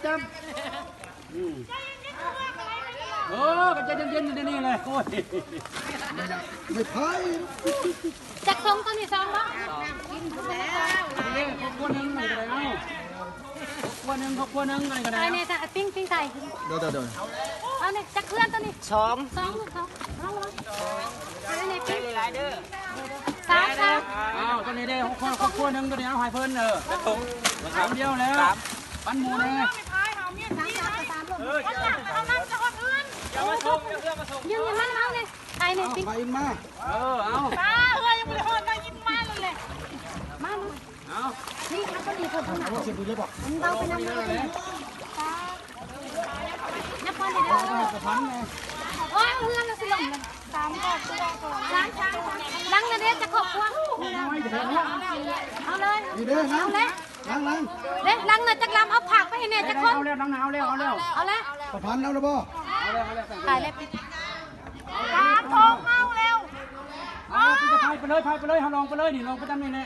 ຈັບ ອືມ ເອີ ກໍໃຈເຢັນໆ ນີ້ແຫຼະ ໂອ້ຍ ໄມ້ໄຜ່ ຈັກຖົງຕົວນີ້ ສອງບໍ່? ເດ້ ຄອບຄົວໜຶ່ງກໍໄດ້ ເອົາ ຄອບຄົວໜຶ່ງ ຄອບຄົວໜຶ່ງກໍໄດ້ ເອົາ ນີ້ ປີ້ງ ປີ້ງໄກ່ ໂດຍໆ ເອົານີ້ ຈັກເຮືອນຕົວນີ້? ສອງ ສອງ ສອງ ເອົາ ເອົານີ້ ປີ້ງ ຫຼາຍໆ ເດີ ສາມ ສາມ ເອົາ ຕົວນີ້ເດ້ ຄອບຄົວ ຄອບຄົວໜຶ່ງ ຕົວນີ້ເອົາໃຫ້ເພິ່ນ ເອີ ຖົງ ຖັງດຽວແລ້ວ ປັນໝູ່ແດ່ ເອີ ເອົາມາສົ່ງ ເອົາມາສົ່ງ ຢືມມັນເອົານີ້ ໄປນີ້ ເອົາ ໄປອິນມາ ເອີ ເອົາ ປ້າ ເອື້ອຍຍັງບໍ່ໄດ້ຮອດ ໄປອິນມາແລ້ວແຫຼະ ມາ ມາ ເອົາ ນີ້ ເອົາຕົວນີ້ເພິ່ນ ໂອ້ ເສຍບຸນເລີຍບໍ່? ມັນເບົາໄປນຳເລີຍ ນັບກ່ອນເດີ ເອົາໄປໃຫ້ກະພັນແດ່ ໂອ້ຍ ເຮືອນລະຊິລົ້ມ ສາມຄອບຄົວ ສາມ ສາມ ຫຼັງນະເດ້ ຈັກຄອບຄົວ ເອົາເລີຍ ນີ້ເດ້ ເອົາເລີຍ ຫຼັງ ຫຼັງ ເດ້ ຫຼັງນະຈັກລຳ ເອົາຝາກໄປໃຫ້ແດ່ຈັກຄົນ ເອົາແລ້ວ ຫຼັງນະເອົາແລ້ວ ເອົາແລ້ວ ເອົາແລ້ວ ກະພັນເອົາແລ້ວບໍ່? ເອົາແລ້ວ ເອົາແລ້ວ ສາມຖົງເອົາແລ້ວ ເອົາ ເອົາ ໄປເລີຍ ໄປເລີຍ ເຮົາລອງໄປເລີຍ ນີ້ ລອງໄປຕາມນີ້ແຫຼະ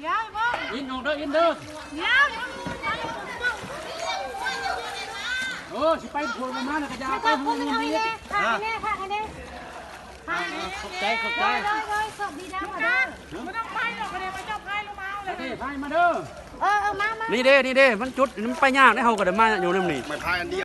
ດຽວ ອິນອອກເດີ ອິນເດີ ດຽວ ເອີ ຊິໄປໂພດມາແລ້ວກໍຢ່າໄປ ເອົາເງິນນີ້ ຝາກໃຫ້ແດ່ ຝາກໃຫ້ແດ່ ຝາກໃຫ້ແດ່ ຂອບໃຈ ຂອບໃຈ ໂດຍ ໂດຍ ໂດຍ ໂຊກດີນຳເດີ ບໍ່ຕ້ອງໄປດອກ ເຂົາເດ້ມາເຈົ້າພາຍລົງມາເອົາແຫຼະ ໂອເຄ ພາຍມາເດີ ເອີ ເອີ ມາ ມາ ນີ້ເດ້ ນີ້ເດ້ ມັນຈຸດ ມັນໄປຍາກເດ້ ເຮົາກໍໄດ້ມາຢູ່ນຳນີ້ ໄມ້ພາຍອັນດຽວ